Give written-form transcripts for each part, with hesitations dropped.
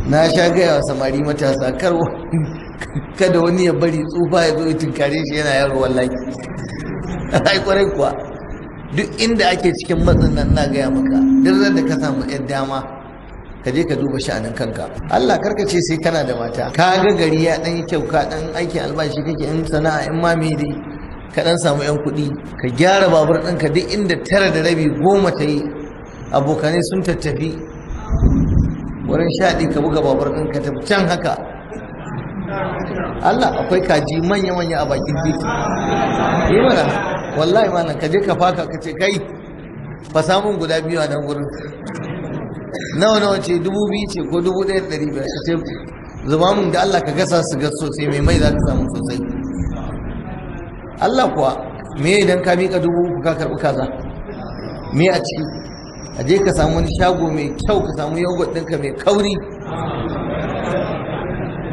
Na sha gaya wa samari matasa, kar kada wani ya bari tsufa ya zo ya tunkare shi yana yaro. Wallahi, ai kwarai kuwa, duk inda ake cikin matsin nan, na gaya maka, duk da ka samu yan dama, ka je ka duba sha'anin kanka. Allah, karka ce sai kana da mata. Ka ga gari ya dan yi kyau, ka dan aikin albashi kake, in sana'a, in ma me dai, ka dan samu yan kuɗi, ka gyara babur ɗinka. Duk inda 9:30, 10 ta yi, abokanai sun tattafi wurin shaɗi, ka buga babur ɗinka, tafi can haka. Allah, akwai kaji manya-manya a bakin titi. Yi mana, wallahi malam, ka je ka faka, ka ce, "Kai, fa samun guda biyu a nan wurin." Nawa nawa ce? 2000 ce ko 1500? Ka ce, "Zuba mun da Allah, ka gasa su gas sosai, mai mai za ka samu sosai." Allah kuwa, me idan ka miƙa 3000 ka karɓi kaza, me a ciki? A je ka samu wani shago mai kyau, ka samu yogurt ɗinka mai kauri.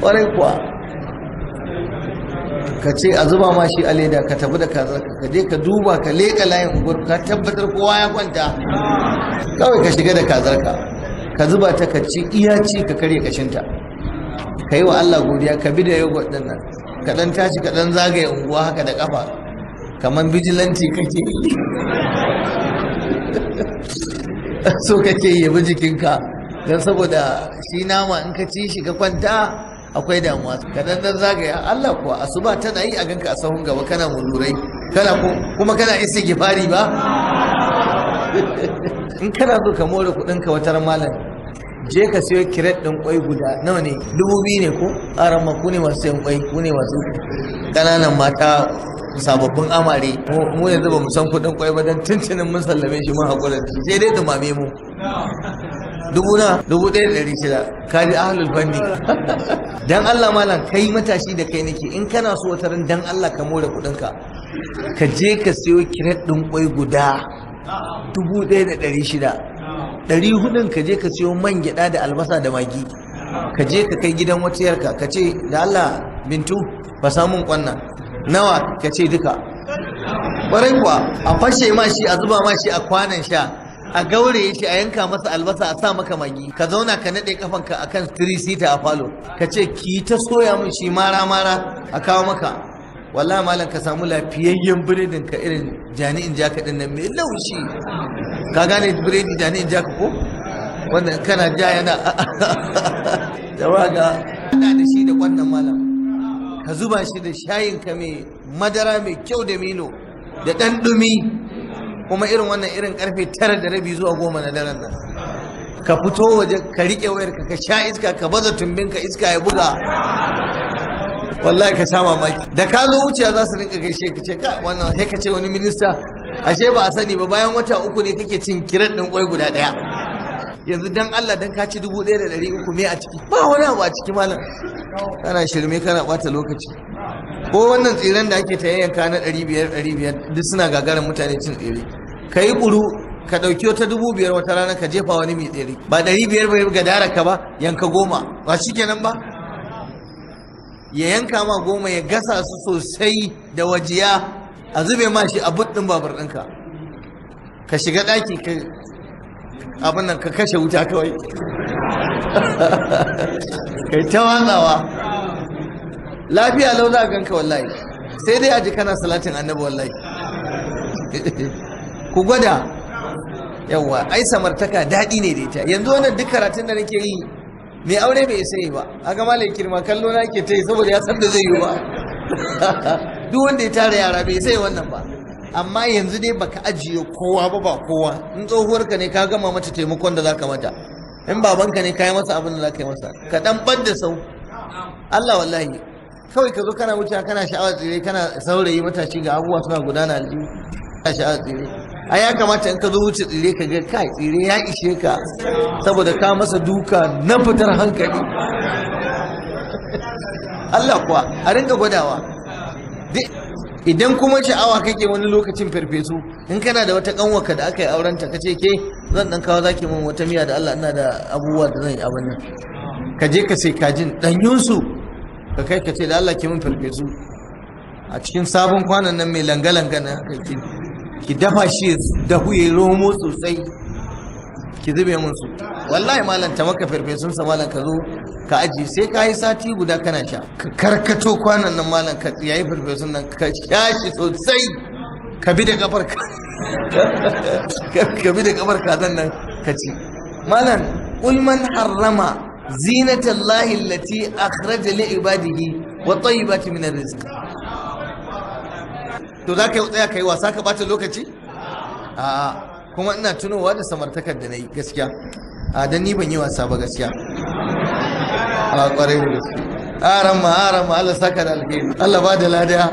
Ƙwarai kuwa, ka ce a zuba ma shi a leda, ka tafi da kaza. Ka je ka duba, ka leƙa layin unguwar, ka tabbatar kowa ya kwanta, kawai ka shiga da kazarka, ka zuba ta, ka ci iya ci, ka karya kashinta, ka yi wa Allah godiya. Ka bi da yogurt din nan, ka dan tashi, ka dan zagaye unguwa haka da kafa, kamar vigilante kake so kake yabi jikinka, don saboda shi nama in ka ci shi ka kwanta akwai damuwa. Ka dan dan zagaya. Allah kuwa, asuba tana yi a ganka a sahun gaba, kana muzurai, kana kuma kana istighfari ba. In kana so ka more kudin ka, watar malam, je ka siyo crate din kwai guda. Nawa ne? 2000 ne ko? Aran ma ku ne masu sayan kwai, ku ne masu kananan mata, sababbin amare. Mu yanzu ba mu san kudin kwai ba, dan tuntunin mun sallame shi, mun haƙura da shi, sai dai dumame mu. Dubu na 1600. Ka ji ahlul fanni. Dan Allah malam, kai matashi, da kai nake. In kana so wata ran, dan Allah, ka more kudin ka, ka je ka siyo crate din kwai guda 1600. 400n ka je ka siyo man gyada da albasa da magi, ka je ka kai gidan wata yarka, ka ce, "Da Allah Bintu, ba samun kwannan." "Nawa?" Ka ce, "Duka." Ƙwarai kuwa, a fashe ma shi, a zuba ma shi a kwanan sha, a gauraye shi, a yanka masa albasa, a sa maka magi. Ka zauna, ka naɗe kafanka akan three seater a falo, ka ce, "Ki ta soya min shi mara mara a kawo maka." Wallahi malam, ka samu lafiyayyen biredin ka, irin jani'in jaka din nan mai laushi. Ka gane biredi jani'in jaka ko? Wannan kana ja yana da waga ana da shi da wannan. Malam, ka zuba shi da shayin ka mai madara mai kyau da Milo da ɗan ɗumi, kuma irin wannan, irin karfe 9:30 zuwa 10 na daren nan, ka fito waje, ka riƙe wayarka, ka sha iska, ka baza tumbinka, iska ya buga. Wallahi ka sha mamaki, da ka zo wuciya za su rinka gaishe ka, ce, "Ka wannan, sai ka ce wani minista." Ashe ba a sani ba, bayan wata 3 ne kake cin crate ɗin kwai guda ɗaya. Yanzu dan Allah, dan ka ci 1300, me a ciki? Ba wani abu a ciki malam, kana shirme, kana bata lokaci. Ko wannan tsiren da ake ta yayyanka na 500 500, duk suna gagarin mutane cin tsire. Ka yi ƙuru, ka ɗauki wata 5000 wata rana, ka jefa wani mai tsere. Ba 500 bai gadara ka ba, yanka 10, ba shi kenan ba? Ya yanka ma 10, ya gasa su sosai da wajiya, a zube ma shi a boot ɗin babur ɗinka, ka shiga ɗaki, ka abin nan, ka kashe wuta kawai, kai ta watsawa. Lafiya lau za a ganka wallahi, sai dai a ji kana salatin Annabi. Wallahi ku gwada. Yawwa, ai samartaka daɗi ne da ita. Yanzu wannan duk karatun da nake yi, mai aure bai isa yi ba. Aga malai kirma kallo na ke ta yi, saboda ya san da zai yi ba. Duk wanda ya tara yara bai sai wannan ba. Amma yanzu dai baka ajiye kowa ba, ba kowa. In tsohuwarka ne, ka gama mata taimakon da zaka mata. In babanka ne, ka yi masa abin da zaka yi masa. Ka dan bar da sau. Allah, wallahi, kawai ka zo kana wuce, kana sha'awar tsire, kana saurayi matashi, ga abubuwa suna gudana aljihu, kana sha'awar tsire. A ya kamata in ka zo wuce tsire, ka ga kai tsire ya ishe ka, saboda ka masa duka na fitar hankali. Allah kuwa, a rinka gwadawa. Idan kuma sha'awa kake wani lokacin farfesu, in kana da wata kanwaka da aka yi aurenta, ka ce, "Ke, zan dan kawo, zaki min wata miya da Allah, ina da abubuwa da zan yi abin nan." Ka je ka sai kajin danyunsu, ka kai, ka ce, "Da Allah ki min farfesu a cikin sabon kwanan nan mai langa-langa na, ki dafa shi dahu ya romo sosai." Ki zube mun su. Wallahi malam, ta maka farfesun sa malam, ka zo ka aji, sai ka yi sati guda kana sha. Ka karkato kwanan nan malam, ka yayi farfesun nan, ka sha shi sosai, ka bi da kafar ka bi da kafar kazan nan ka ci malam. قل من حرم زينة الله التي أخرج لعباده والطيبات من الرزق. To za ka yi tsaya ka yi wasa ka bata lokaci? A kuma ina tunowa da samartakar da na yi gaskiya. A dan ni ban yi wasa ba gaskiya. A kwarai da gaske. Aran ma, aran ma, Allah saka da alheri. Allah ba da lada.